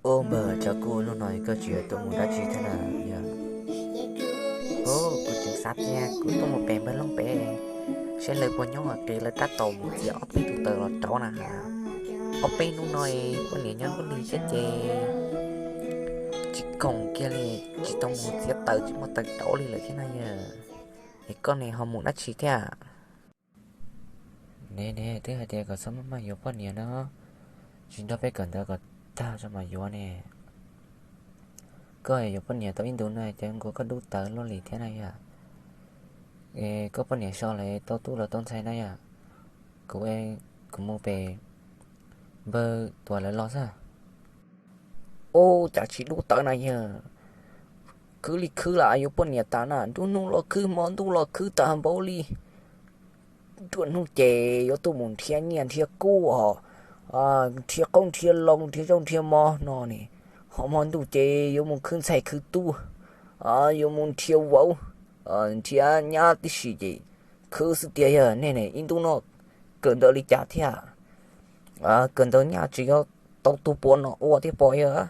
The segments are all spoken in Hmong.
Ua npawg, tso kuv lub no koj tsis tuaj mus dab tsi thiab na? Yog, kuv tseem xav tias kuv tuaj mus pem npawg Looj pem, saib lawv puas nyob, qis lawv tab tom mus txiav ob peb tus taws los rauv na. Ob peb hnub no poj niam nyob nkuaj li thiab ces tsis khoom kiag li, tsis tau mus txiav taws tsis muaj taws rauv li lawm thiab na yog. Es koj ne ho mus dab tsi thiab? Ne ne, twb hais tias kom txhob maj maj yuav poj niam no, tsis nrog peb kawm ntawv kom tag tso mam yuav ne. Koj yuav poj niam tau ib ntus no ces nkaus koj dub tawv luaj li thiab na yom. Es koj poj niam so lawm tau tub los tau ntxhais na yom? Kuv, kuv mus pem npawg Tuam lawv los xwb. Ub, cas tsis dub tawv na yog. Khwv li khwv lam yuav poj niam tas na, nruab hnub los khwv hmo ntuj los khwv tag npaum li. Nruab hnub ces yuav tuaj mus nrhiav nyiaj nrhiav kub os, nrhiav qaub nrhiav loo nrhiav zaub nrhiav mov no ne, ho hmo ntuj ces yuav mus khwv ntxhais khwv tub, yuav mus nrhiav vauv, nrhiav nyab tib si ces khwv xwb tiag yog. Nej ne ib ntus no kawm ntawv li cas thiab? Kawm ntawv nyaj tsis yog tau tus puav no ua thiab pom yog.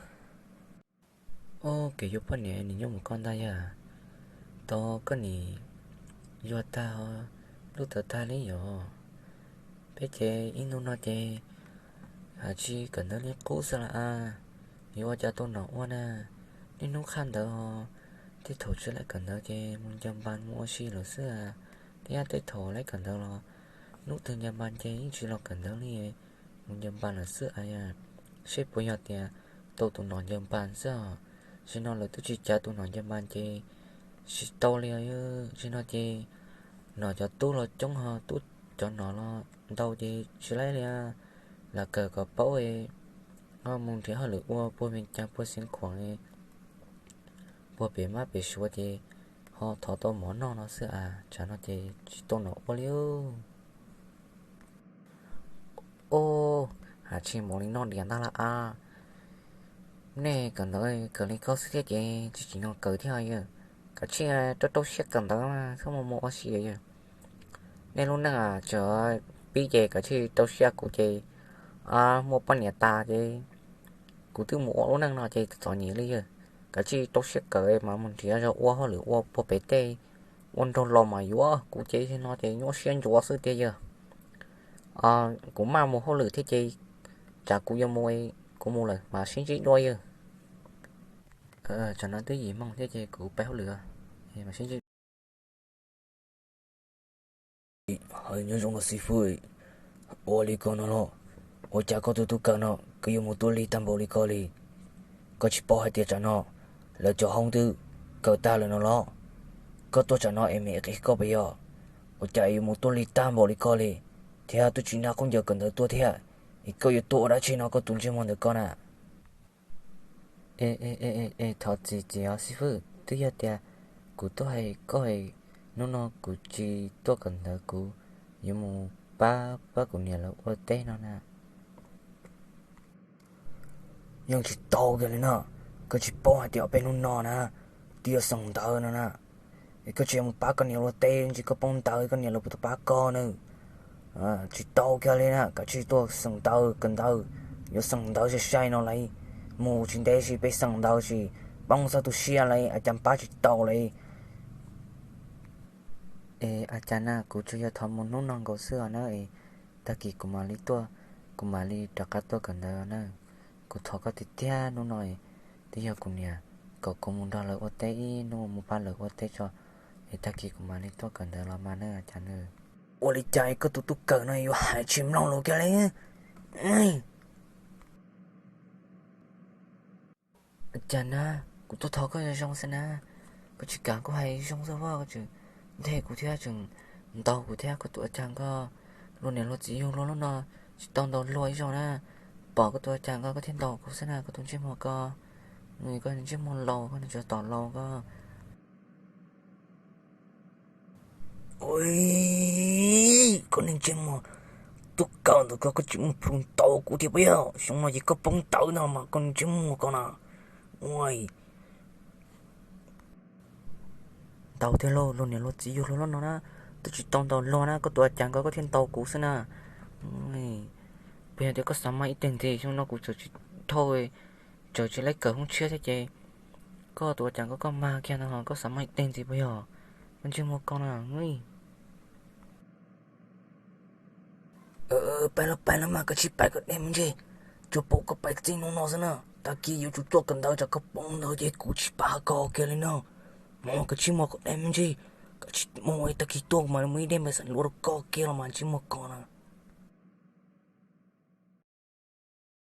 Ub, kev yuav poj niam nim nyob mus koj ntag yog. Tau koj nim yuag tag lub tawv tag li yom. Peb ces ib ntus no ces tsis kawm ntawv li qub xwb las a. Yuav ua cas tau nom ua na? Niaj hnub qhaj ntawv, tej thaum tsis laib kawm ntawv ces mus ncaws npas mus ua si lawm xwb a. Thiab tej thaum laib kawm ntawv los hnub twg ncaws npas ces yeej tsis los kawm ntawv li, mus ncaws npas lawm xwb a. Seb puas yog tias tau tus nom ncaws npas xwb os. Zaum no lawv twb tsis cav tus nom ncaws npas ces tsis tau li. Zaum no ces nom cov tub los coob ho tub cov nom los ntau ces tsis laib li. Lam kawm kom paub, ho mus nrhiav hauj lwm ua puag Vias Cas puag Xeev Khuam, puag pem mab pem suav ces ho thov tau mov noj no xwb a. Tsam no ces tsis tau nom ua li. Ub, has tsis npaum li no diam ntag las a. Nej kawm ntawv kawm li koj xwb thiab ces tsis tsim nyog kawm thiab yog. Kav tsij rau rau siab kawm ntawv mas txhob mus mus ua si yog. Nej lub neej tseem pib ces kav tsij rau siab, kuv ces muaj poj niam tas ces kuv twb mus ua lub neej no ces txom nyem li yog. Kav tsij rau siab kawm mas mus nrhiav zog ua hauj lwm ua puag pem tej, ua nraug laus mas yuav. Kuv ces no ces nyuaj siab ntsuav xwb tiag yog. Kuv maj mus hauj lwm thiab ces tsam kuv yuav mus, kuv mus lawm mas sib ntsib dua yog. Tsam no twb yim moo thiab ces kuv pib hauj lwm, sib ntsib. Nyob zoo xib fwb, ua li ko no los, ua cas koj tus tub kawm no koj yuav mus tuaj lig tag npaum li ko li? Koj tsis paub hais tias tsam no lawv cov hoob twb kawm tag lawm no los? Koj tuaj tsam no es me qis koj puas yog? Ua cas yuav mus tuaj lig tag npaum li ko li, thiab twb tsis nqa khaub ncaws kawm ntawv tuaj thiab, es koj yuav tuaj ua dab tsi no koj tus ntsej muag ntawm koj na? Es thov txim txiv os xib fwb, twb yog tias kuv tuaj hais koj, hnub no kuv tsis tuaj kawm ntawv, kuv yuav mus pab pab kuv niam lawv ua teb no na. Yeej tsis tau kiag li no, koj tsis paub hais tias ob peb hnub no na twb yuav xeem ntawv no na, es koj tsis mus pab koj niam ua teb ntsis koj poob ntawv koj niam lawv puas tau pab koj na? Tsis tau kiag li na, kav tsij tuaj xeem ntawv kawm ntawv, yuav xeem ntawv sai sai no lauj, mus tsis ntev sis peb xeem ntawv sis poob txog tu siab lauj, a cas pab tsis tau lauj. Es a cas na, kuv tsuas yog thov mus hnub no nkaus xwb os na, es tag kis kuv mam li tuaj, kuv mam li rov qab tuaj kawm ntawv na. Kuv thov koj tiag tiag hnub no, twb yog kuv niam kom kuv mus nrog lawv ua teb ib hnub mus pab lawv ua teb tso, es tag kis kuv mam li tuaj kawm ntawv los mas na a cas na. Ua li cas koj tus tub kawm no yuav hais tsis mloog lus kiag li? A cas na, kuv tuaj thov koj zoo zoo xwb na, koj tsis kam kuv hais zoo xwb, koj tseem nthe kuv thiab tseem ntaus kuv thiab, koj tus a cas koj luag niam luag txiv yug luag lub no tsis tau ntaus luag ib zaug na, pom koj tus a cas koj koj thiaj ntaus kuv xwb na, koj tus ntsej muag ko, koj ntsej muag laus koj ntsej tom laus koj. Ua, koj niag ntsej muag tub kawm ntawm koj, koj tsis muaj plhu ntaus kuv thiab puas yog? Xyoo no ces koj poob ntawv no mas koj niag ntsej muag ko na. Ua, ntaus thiab lauj, luag niam luag txiv yug luag lub no na, twb tsis tau ntaus luag na, koj tus a cas ko koj thiaj ntaus kuv xwb na. Puas yog tias koj xav mas ib teg ntxiv xyoo no kuv tseem tsis dhau Txawm tsis laib kawm hoob tshiab thiab ces koj tus ua cas koj koj mag kiag no ho koj xav mag ib teg ntxiv puas yog? Koj ntsej muag ko na. Pais los pais los mas, koj tsis pais koj dej me ntsis, tsuas pom koj pais txij hnub no xwb na. Tag kis yuav tsum tuaj kawm ntawv, tsam koj poob ntawd ces kuv tsis pab koj kiag li no. Mus koj tsis muag koj dej me ntsis, koj tsis mus, tag kis tuaj mas muaj ib dej npaj xav luav rau koj kiag los mas ntsej muag ko na.